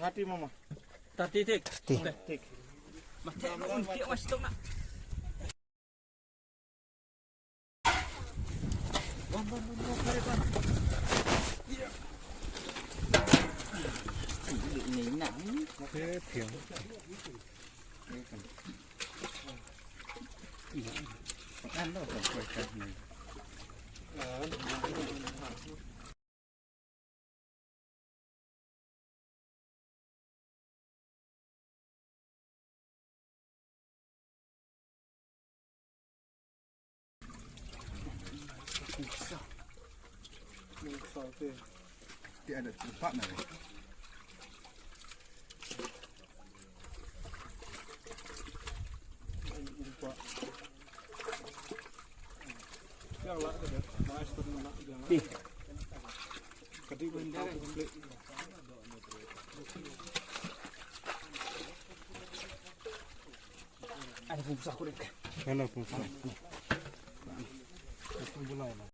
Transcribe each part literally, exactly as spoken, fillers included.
Thirty, mama. Thirty, thik. Thik. Thik. Ano pung sa ko rin ka? Ano pung sa? Ano pung bulay na?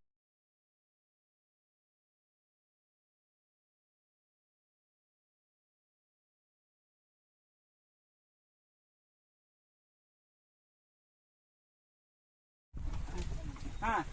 Ha.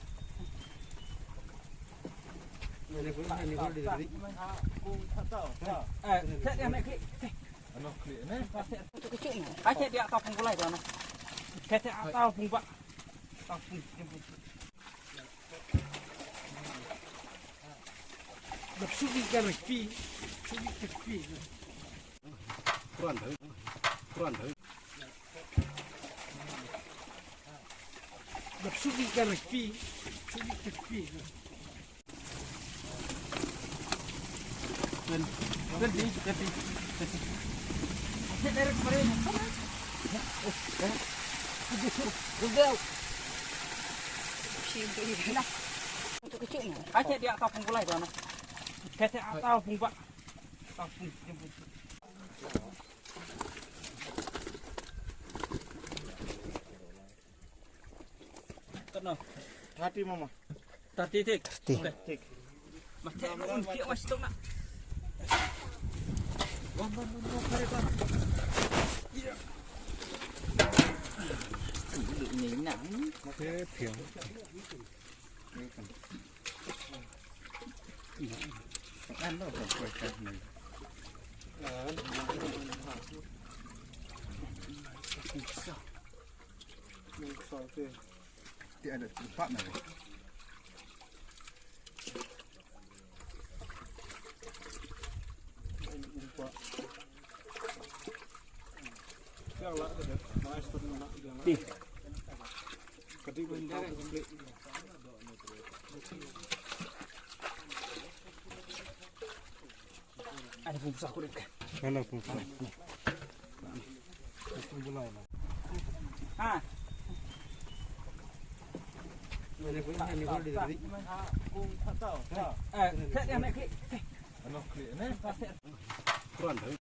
Thirty, mama. Thirty, thik. Thirty. Thik. Ano pung sa ko rin ka? Ano pung sa? Pung bulay na. Ha. Ano pung sa? Ano pung sa? Ano pung sa?